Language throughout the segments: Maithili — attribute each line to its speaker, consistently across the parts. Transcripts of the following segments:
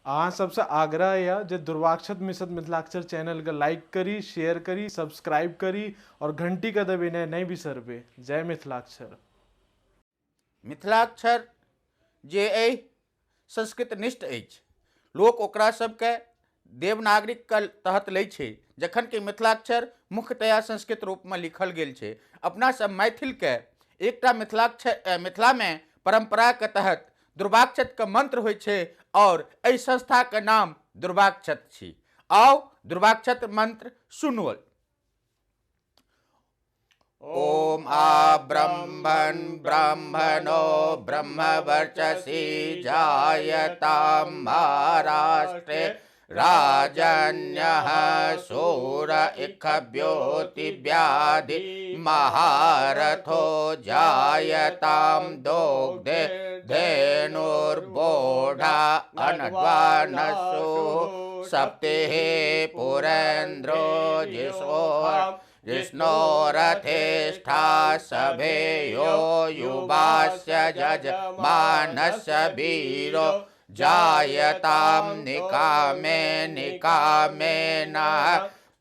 Speaker 1: अहाँ सबसँ आग्रह यऽ जे दुर्वाक्षत मिश्र मिथिलाक्षर चैनलके लाइक करी, शेयर करी, सब्सक्राइब करी और घंटीके दबेनाइ नहि बिसरबै। जय मिथिलाक्षर।
Speaker 2: मिथिलाक्षर जे एहि संस्कृतनिष्ठ अछि, लोक ओकरा सबके देवनागरीके तहत लै छै, जखन कि मिथिलाक्षर मुख्यतया संस्कृत रूपमे लिखल गेल छै। अपना सब मैथिलके एकटा मिथिलाक्षर मिथिलामे परम्पराके तहत दुर्वाक्षतके मंत्र होइ छै और एहि संस्थाके नाम दुर्वाक्षत छी। आउ दुर्वाक्षत मंत्र सुनवल। ओम आ ब्रह्मण ब्राह्मणो ब्रह्मवर्चसी जायतां महाराष्ट्रे राजन्यः शूर इखव्योति व्याधि महारथो जायतां दोग्धे धेनुर्बोढा अनड्वानसु सप्तिः पुरेन्द्रो जिसो जिष्णोरथेष्ठा सभेयो युवास्य जजमानस्य वीरो जायतां निकामे निकामेन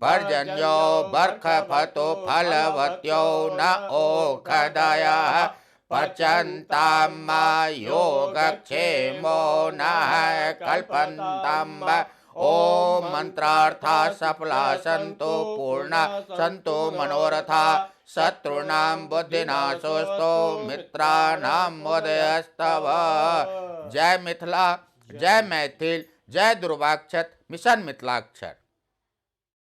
Speaker 2: पर्जन्यो बर्खफतो फलवत्यो न ओखदयः पचन्तां मा योगक्षेमो नः कल्पन्तां। ओम मंत्रार्था सफला सन्तु पूर्णा सन्तु मनोरथा शत्रूणां बुद्धिनाशोऽस्तु मित्राणां उदयस्तव। जय मिथिला, जय मैथिल, जय दुर्वाक्षत, मिशन मिथिलाक्षर।